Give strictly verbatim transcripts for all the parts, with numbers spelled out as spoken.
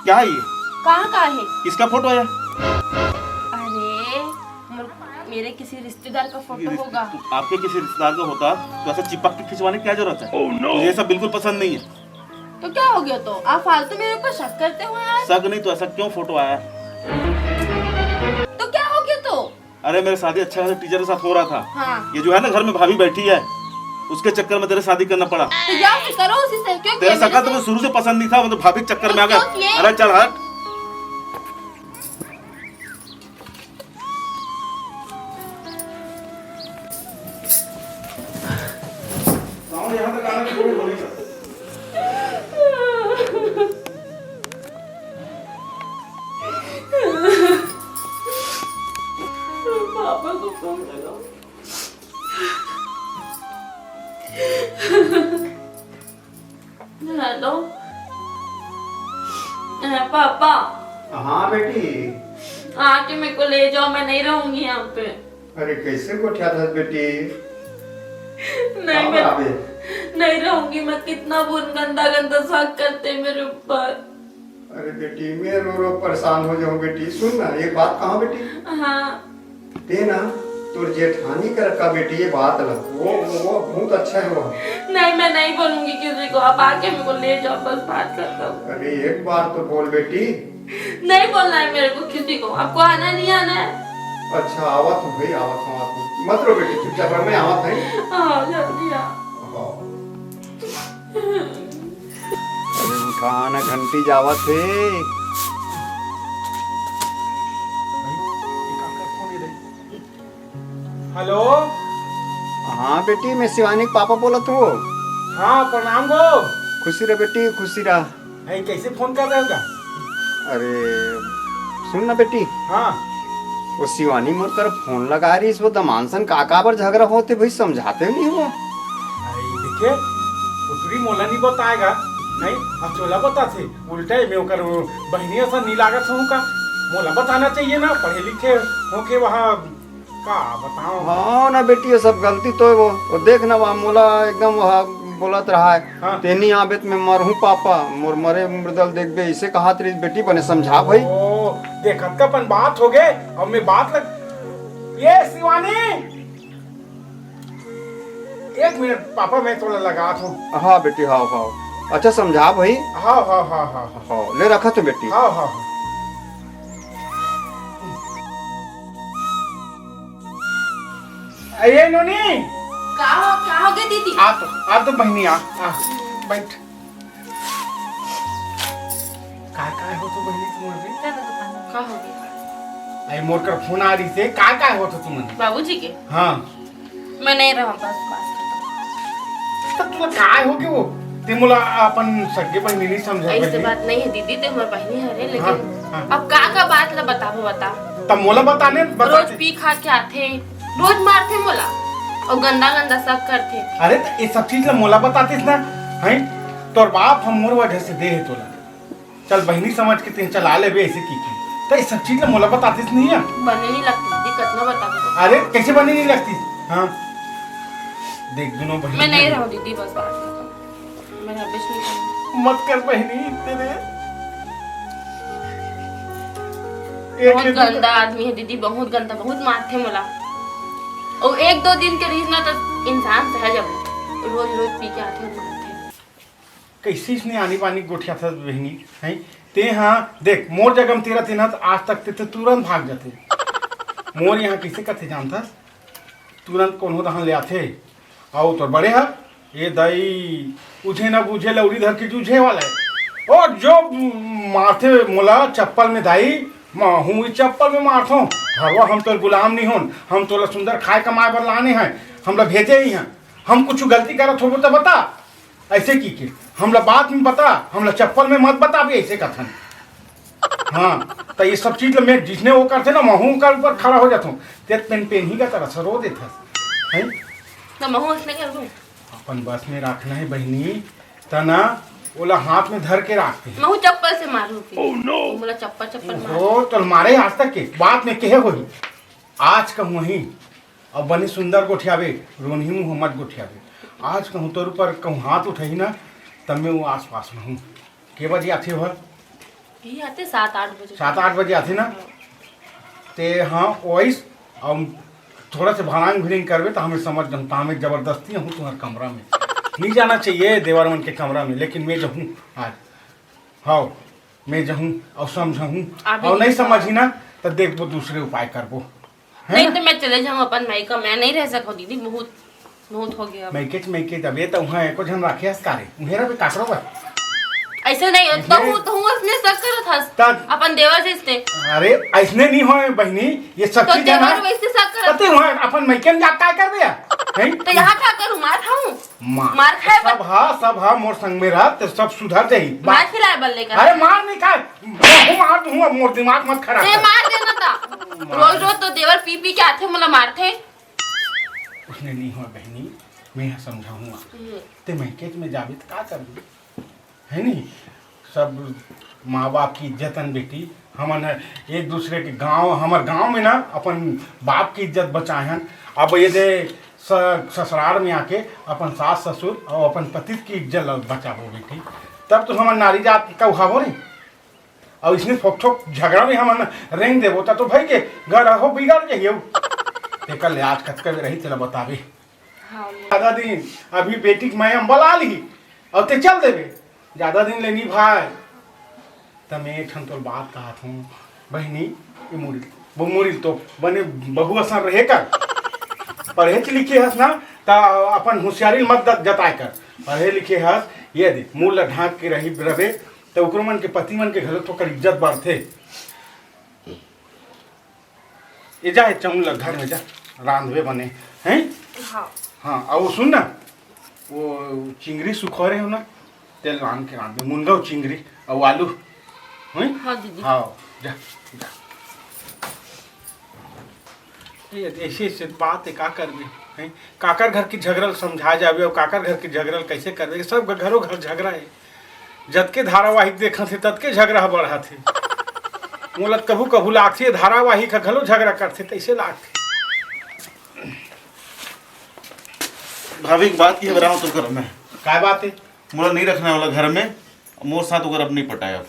क्या है ये? कहाँ का है? किसका फोटो है? अरे, मेरे किसी रिश्तेदार का फोटो होगा। आपके किसी रिश्तेदार का होता तो ऐसा चिपक के खिंचवाने की क्या जरूरत है? Oh no! मुझे ये सब बिल्कुल पसंद नहीं है। तो क्या हो गया? तो आप फालतू मेरे ऊपर शक करते हो यार। शक नहीं तो ऐसा क्यों फोटो आया? तो क्या हो गया? तो अरे, मेरे शादी अच्छा खासा टीचर के साथ हो रहा था। हाँ। ये जो है ना, घर में भाभी बैठी है, उसके चक्कर में तेरे शादी करना पड़ा। तो जाओ फिर करो उसी से, क्यों तेरा किया शकल तो मुझे शुरू से पसंद नहीं था, वो तो भाभी के चक्कर में आ गया। अरे चल हट। पापा को फोन लगाओ। हेलो। पापा। हाँ बेटी। आके मेरे को ले जाओ, मैं नहीं रहूंगी यहाँ पे। अरे कैसे गोठियाथस बेटी? नहीं, मैं नहीं रहूंगी। मैं कितना बुन गंदा गंदा शक करते मेरे ऊपर। अरे बेटी, मैं रो रो परेशान हो जाऊं बेटी। सुन ना, एक बात कहा बेटी। हाँ। ते ना, तोर जेठानी कर का बेटी ये बात ला, वो, वो, वो बहुत अच्छा है वो। नहीं, मैं नहीं बोलूंगी किसी को, आप आके मेरे को ले जाओ, बस बात खत्म। अरे एक बार तो बोल बेटी। नहीं बोलना है मेरे को किसी को। आपको आना है, नहीं आना है? अच्छा, आवत हूँ भाई, आवत हूँ, आवत हूँ। मत रो बेटी, चुपचाप रह, मैं आवत हूँ। हाँ, जल्दी आ। हाँ। अरे उठा ना, घंटी जावत हे। हेलो। हाँ बेटी, मैं शिवानी के पापा बोलत हूँ। हाँ, प्रणाम गो। खुशी रह बेटी, खुशी रह। अरे, कैसे फोन कर रहे हो का? अरे, सुन ना बेटी। हाँ। वो शिवानी मोर कर फोन लगा रही, वो दमांद सन का का बर झगड़ा होते भाई, समझाते नहीं हो। अरे, देखिए, उतरी मोला नहीं बताएगा, नहीं, अब चोला बताथे, उल्टा है, मैं ओकर वो बहनिया सा नहीं लागत हूँ का, मोला बताना चाहिए ना, पढ़े लिखे हो के वहाँ का बताओ? हाँ ना बेटी, ये सब गलती तो है वो। वो देख ना, वहाँ मोला एकदम वहाँ बोलत रहा है, हाँ। तेनी आबे त मैं मरहूँ पापा, मोर मरे मुर्दा ल देखबे, इसे कहात रही बेटी, बने समझा भाई। ओ, देखत का अपन बात हो गए, अब मैं बात लग, ये शिवानी, एक मिनट पापा, मैं तोला लगात हूँ। हाँ बेटी, हाँ, हाँ। अच्छा समझा भाई। हाँ, हाँ, हाँ, हाँ, हाँ। हाँ, ले रखा तू बेटी। हाँ, हाँ, हाँ। अरे नोनी। का हो, का हो गए दीदी? आ तो, आ तो बहनी, आ, आ, बैठ। काय, काय हो तो बहनी तुम्हारे? का हो गया? अरे मोर कर फोन आ रही से, काय, काय हो तो तुमन? बाबूजी के? हाँ। मैं नहीं रहा, बस, बस। तो तुम काय हो गए वो? ते मोला अपन सगे बहनी नहीं समझा ऐसे बहनी। बात नहीं है दीदी, ते हमार बहनी हरे, लेकिन हाँ, हाँ। अब का का बात ला बताबो, बता। तब मोला बताने, बता रोज दे। पी खा के आथे, रोज मारथे मोला, और गंदा गंदा सब करथे। अरे, तो ये सब चीज ला मोला बतातीस ना, हैं? तोर बाप हम मोर वजह से दे है तोला। चल, बहनी समझ के तें चला लेबे ऐसे की की। तो ये सब चीज ला मोला बतातीस नहीं है। बने नहीं लगती दीदी, कतना बताबो। अरे, कैसे बने नहीं लगती? हाँ। देख, दोनों बहनी मैं नहीं रहूं दीदी, बस बात खत्म। मैं रबिश नहीं करूं। मत कर बहनी, तेरे एक बहुत दिन गंदा आदमी है दीदी, बहुत गंदा, बहुत मारथे मोला। और एक दो दिन के रहिस ना तो इंसान सह जाबो। रोज रोज पी के आथे, मारथे। कैसे इसने आनी बानी गोठियाथस बहनी, हैं? ते हाँ, देख, मोर जगह में तेरा तेना तो आज तक ते, ते तुरंत भाग जाते। मोर यहाँ कैसे कथे जानथस? तुरंत कोनो धान ले आथे। अउ तोर बड़े ह, ए दाई, उझे न बूझे लौरी धर के जूझे वाला है। ओ जो मारथे मोला चप्पल में दाई, महूं ई चप्पल में मारथों। घरवा हम तोर गुलाम नहीं होन, हम तोला सुंदर खाए कमाए बर लाने हैं, हमला भेजे ही हैं। हम कुछ गलती करत होबो त बता, ऐसे की के हमला बात में बता, हमला चप्पल में मत बताबे, ऐसे कथन। हाँ, त ये सब चीज ल मैं जिसने वो करथे ना, महूं ओकर ऊपर खड़ा हो जाथों। ते पेन पेन ही का तरह से रो देथस, हैं? त महूं उसने कर दूं? अपन बस में रखना है बहनी, त ना ओला हाथ में धर के रखते हैं। महूं चप्पल से मारूं फिर। Oh no! मोला चप्पल, चप्पल मार। ओ, तो मारे आज तक के बात में कहे होही। आज कहूं ही, अब बने सुंदर गोठियाबे, रोनही मुंह मत गोठियाबे। आज कहूं तोर ऊपर कहूं हाथ उठाही ना, तब मैं वो आसपास में हूं। के बजे आथे हो? यही आते सात आठ बजे। सात आठ बजे आथे ना? ते हाँ, वइस, अब थोड़ा से भड़ांग भिड़िंग करबे, त हमें समझ जहूँ, त हमें जबरदस्ती हूँ तुम्हार कमरा में। नहीं जाना चाहिए देवर मन के कमरा में, लेकिन मैं जहूँ आज। हाँ, मैं जहूँ अउ समझाहूँ, अभी अउ नहीं नहीं समझी ना, त देखबो, दूसरे उपाय करबो। है नहीं ना? तो मैं चले जाऊँ अपन मायका, मैं नहीं रह सकूँ दीदी, बहुत, बहुत हो गया अब। मैकेच, मैकेच, अब ये तो वहाँ एको झन राखे हस का रे? उहें रह बे, काकरो बा। ऐसे नहीं हो, तो हूँ, तो हूँ उसने शक करत हस। तब अपन देवर से इसने। अरे, ऐसने नहीं होए बहिनी, ये तो सच्ची देवर जाना। वैसे शक करत। पते हुआ अपन मैके में जा काय कर दिया? हैं? तो यहाँ क्या करूँ, मार खाऊँ? मार। मार खाए सब बर। हा, सब हा, मोर संग में रह, ते सब सुधर जाही। मार खिलाए बर लेकर। अरे, मार नहीं खाए, मैं मार दूँ, अब मोर दिमाग मत खराब ते कर। मार देना था। मार। रोज रोज तो देवर पी पी के आथे, मोला मारथे। उसने नहीं हो बहिनी, मैं यहाँ समझाऊंगा। हम्म। ते मैकेज में जाबे त का करबे? है नी? सब माँ बाप की इज्जत हन बेटी, हमन एक दूसरे के गांव, हमर गांव में ना अपन बाप की इज्जत बचाए हन। अब ये दे स-, ससुराल में आके अपन सास ससुर और अपन पति की इज्जत ल-, बचाबो बेटी, तब तो हमर नारी जात का उठाबो रे। और इसने ठोक ठोक झगड़ा में हमन रेंग देबो, त तो भाई के घर हो बिगड़ जाइए। तेकर ले आज कतका बेर रही तेला बताबे। हाँ, ले। ज्यादा दिन अभी बेटी के मैं अम्बल आ ली और ते चल देबे। ज्यादा दिन ले नहीं भाई। त मैं एक ठन तोर बात कहत हूँ बहिनी, ये मुड़ी, वो मुड़ी तो बने बहू असन रहे कर। पढ़े लिखे हस ना, त अपन होशियारी मत द-, जताए कर। पढ़े लिखे हस, ये दे, मुंह ल ढांक के रही रबे, त ओकरो मन के पति मन के घलो तो ओकर इज्जत बढ़थे। ये जा, ये चौंग ल घर में जा, रांधबे बने, हैं? हाँ। हाँ, अउ वो सुन ना, वो चिंगरी सुखोरे हो ना, तेल रांध के रांधबे, मुनगा अउ चिंगरी, अउ आलू, हैं? हाँ, दीदी। हाँ, जा, जा। ये ऐसे, ऐसे बात है, का करबे, हैं? काकर घर की झगड़ा ल समझा जाबे, अउ काकर घर की झगड़ा ल कैसे करबे, सब घरों घर झगड़ा है। जतके धारावाहिक देखत हे, ततके झगड़ा ह बढ़त हे। मोला कभू कभू लागथे, धारावाहिक ह घलो झगड़ा करथे, तइसे लागथे। भाभी, एक बात की बताऊं तो घर में। काय बात है? मोला नहीं रखना वाला घर में, मोर साथ ओकर अब नहीं पटाए अब।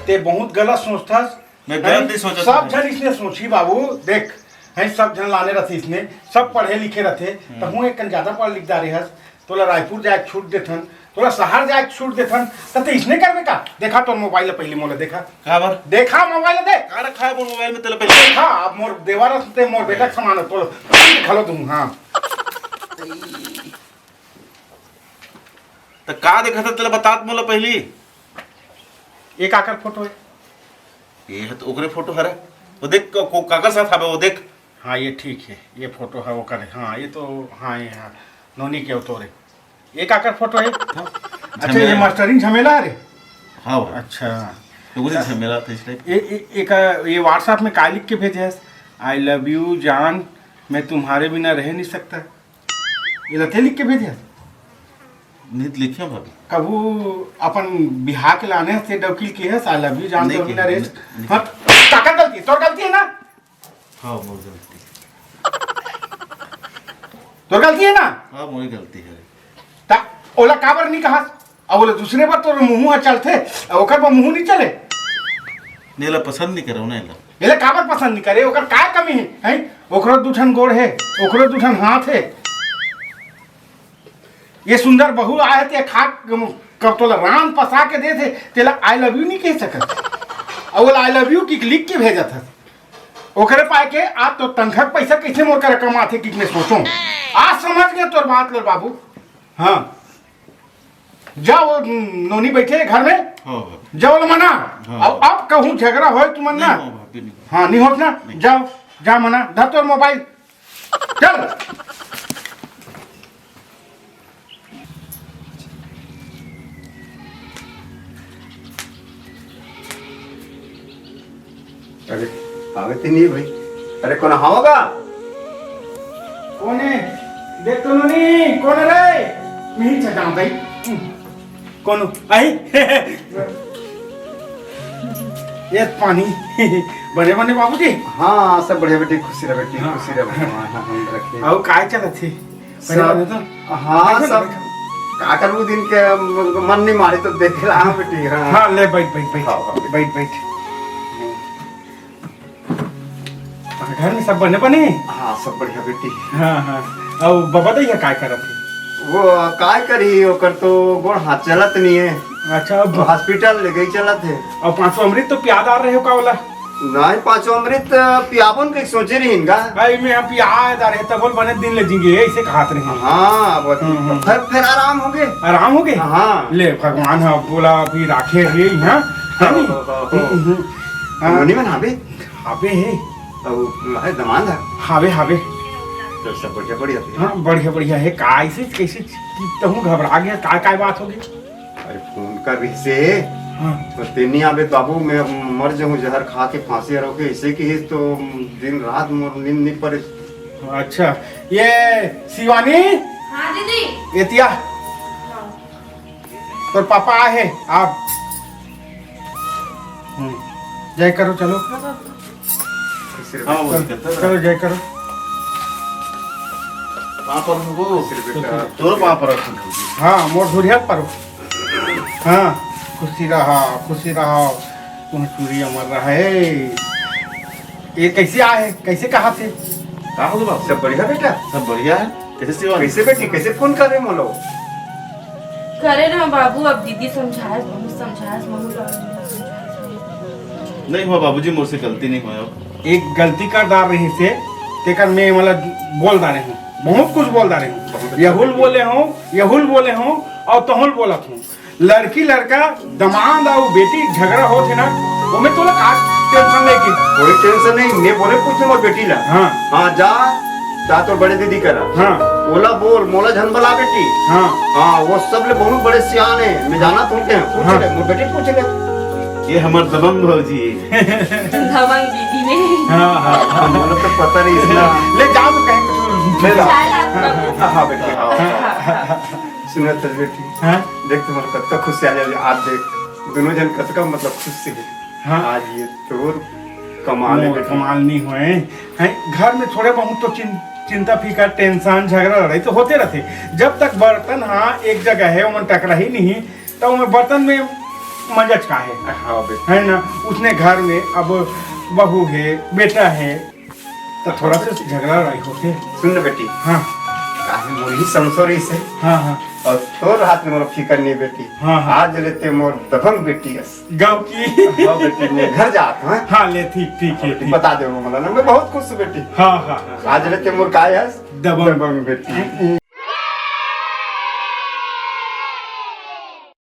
ते बहुत गलत सोचथस। मैं गलत नहीं सोचत सब हूँ। झन इसने सोची बाबू, देख, हैं, सब झन लाने रथे इसने, सब पढ़े लिखे रथे, हम्म। तहूँ एक कन ज्यादा पढ़ लिख डारे हस, तोला रायपुर जाए के छूट देथन, तोला शहर जाए के छूट देथन, त ते इसने करबे का? देखा तोर मोबाइल ल पहले मोला देखा। काबर? देखा मोबाइल ल देख। का रखा है मोर मोबाइल में तेला पहले? देखा, अब मोर देवर हस ते मोर बेटा के समान है, तोला घलो दूँ, हाँ। त का देखत हस तेला बतात मोला पहली? ये काकर फोटो है? ये है तो ओकरे फोटो हरे। वो देख, को, को, काकर साथ हवे, वो देख। हाँ, ये ठीक है, ये फोटो है ओकर। हाँ, ये तो, हाँ, ये, हाँ, नोनी के तो रे। ये काकर फोटो है? हाँ। अच्छा, ये झमेला। मास्टरिंग झमेला है रे? हाँ भाई। अच्छा। तो वो झमेला था इस टाइप। ये, ये, ये का, ये WhatsApp में का लिख के भेजे है? "I love you जान, मैं तुम्हारे बिना रह नहीं सकता।" ये लते लिख के भेजे हस? नहीं तो लिखे भाभी। कभू अपन बिहार के लाने हस, ते डौकी ल किहे हस, "I love you जान, नहीं तो बिना किहे, रेस।" नहीं, नहीं। हाँ, काकर गलती? तोर गलती है ना? हाँ, मोर गलती। तोर गलती है ना? हाँ, मोर गलती है। ता ओला काबर नहीं कहस? अब बोले दूसरे बर तोर मुंह ह चलथे, अब ओकर बर मुंह नहीं चले। नहीं, एला पसंद नहीं करो ना, एला। एला काबर पसंद नहीं करे? ओकर काय कमी है, हैं? ओकरो दू ठन गोड़ है, ओकरो दू ठन हाथ है। ये सुंदर बहू आए ते खा, कब तोला रांध पसा के दे थे, तेला "I love you" नहीं कह सकत। अब बोला "I love you" कि लिख के भेजत हस। ओकरे पाए के आज तो तनखा के पैसा कैसे मोर करा कमाथे कि मैं सोचो। आज समझ गए तोर बात ले बाबू। हाँ। जा वो नोनी बैठे है घर में। हाँ, हाँ। जा वो मना। हाँ। अब, अब कहूँ झगड़ा होए तुमन ना। नहीं हो, भाभी, नहीं हो। हाँ, नहीं होत ना। नहीं। जाओ, जा मना। धर तोर मोबाइल। चल। अरे, आवे ते नहीं भाई। अरे, कोन हवा गा? कोन है? देख तो नोनी, कोन है रे? नहीं छटाऊं भाई। कोन आई? ये पानी। बने बने बाबूजी? हाँ, सब बढ़िया बेटी, खुशी रह बेटी, हाँ। खुशी रह, भगवान, हाँ, हम रखे। अउ काय चलत हे? सब, बने बने तो? हाँ, बैठो ना, सब। बैठो। का करबू, दिन के मन नहीं मारे तो देख ला। हाँ बेटी, हाँ। हाँ, ले बैठ, बैठ, बैठ। हाँ, हाँ। बैठ, बैठ। घर में सब बने बने? हाँ, सब बढ़िया बेटी। हाँ, हाँ। अउ बबा दई ह काय करत हे? वो काय करही, ओकर तो गोड़ हाथ चलत नहीं है। अच्छा, अब तो हॉस्पिटल ले गई चलत है। अउ पाँचों अमृत तो पिया डार रहे हो का ओला? नहीं, पाँचों अमृत पियाबो न कहीं सोचे रही इनका। भाई, मैं हम पिया डार रहे, तब बोल बने दिन ले जिंगे, ऐसे कहत रहे। हाँ, अब हम्म, हम्म। फिर, फिर आराम हो गए। आराम हो गए? हाँ। ले, भगवान ह बोला, अभी राखे रहे, हाँ? है नी? हाँ, हाँ, हाँ। हम्म, हम्म। हाँ। नोनी मन हावे? हावे हे। अउ, है दमांद है? हावे, हावे। तो सब बढ़िया, बढ़िया थे? हाँ, बढ़िया, बढ़िया है। का ऐसे, कैसे कि तहूँ घबरा गया? का, का बात हो गई? अरे, फोन कर रही से। हाँ। तो तेनी आबे तो बाबू, मैं अब मर जाऊँ जहर खा के, फांसी हर होके, ऐसे कि तो दिन रात मोर नींद नहीं पड़े। अच्छा, ये शिवानी? हाँ दीदी। एतिया। हाँ। तोर पापा आए हे, आप। हम्म, जय करो, चलो। हाँ, वो चलो, दिक्कत है। चलो, जय करो। पाँव पर उनको, सिर पे चढ़ा। तोरो पाँव पर रखो। हाँ, मोर धुरिया पर। हाँ, खुशी रहा, खुशी रहा। तुम चूड़ी अमर रहे। ये कैसे आए? कैसे, कहाँ से? का हो बाबू? सब बढ़िया बेटा? सब बढ़िया है। कैसे सेवा? कैसे बेटी, कैसे फोन करे मोलो? करे ना बाबू, अब दीदी समझाए, बहुत समझाए, बहुत समझाए। नहीं हुआ बाबूजी, मोर से गलती नहीं हुआ। एक गलती कर डार रही से, तेकर मैं मतलब बोल डारे हूँ, बहुत कुछ बोल डारे हूँ। बहुत अच्छा। यहुल बोले हूँ, यहुल बोले हूँ, और तहुल बोलत हूँ। लड़की लड़का, दमांद अउ बेटी झगड़ा होत हे ना, ओमे तोला का टेंशन लेके? कोई टेंशन नहीं, मैं बोले पूछे मोर बेटी ला। हाँ। हाँ, जा, जा तोर बड़े दीदी करा। हाँ। ओला बोल, मोला झन बला बेटी। हाँ। हाँ, वो सब ले बहुत बड़े सियान है, मैं जाना तुमके, पूछ हाँ। ले, मोर बेटी पूछ ले। ये हमर दबंग भौजी है। दबंग दीदी ने। हाँ, हाँ, हाँ। मोला तो पता नहीं इसना। ले जाओ तो कहीं कुछ। ले जाओ। चाय ला, हाँ, हाँ, हाँ, बेटी, हाँ। हाँ, हाँ। सुनो तो बेटी। हाँ? देख, तुम्हारा कतका खुशियाली आज देख, दोनों जन कतका मतलब खुश से। हाँ। आज ये तोर कमाल है मोर बेटा। कमाल नहीं होए। हैं, घर में थोड़े बहुत तो चिं-, चिंता फिकर, टेंशन, झगड़ा, लड़ाई तो होते रहते। जब तक बर्तन, हाँ, एक जगह है, ओमन टकरा ही नहीं, तो ओमन बर्तन में मजा का है। हाँ बेटा। है ना? उसने घर में अब बहू है, बेटा है, तो थोड़ा सा झगड़ा लड़ाई होते। सुन ना बेटी। हाँ। काहे मोर ही समसो रही से। हाँ, हाँ। और तोर हाथ में मोर फिकर नहीं बेटी। हाँ, हाँ। आज लेते मोर दबंग बेटी अस। गाँव की। हाँ बेटी, मैं घर जात हूँ। हाँ, ले, ठीक, ठीक हाँ है, बेटी, ठीक। बता दे वो मला ना, मैं बहुत खुश हूँ बेटी। हाँ, हाँ। आज लेते मोर काय अस? दबंग। दबंग बेटी।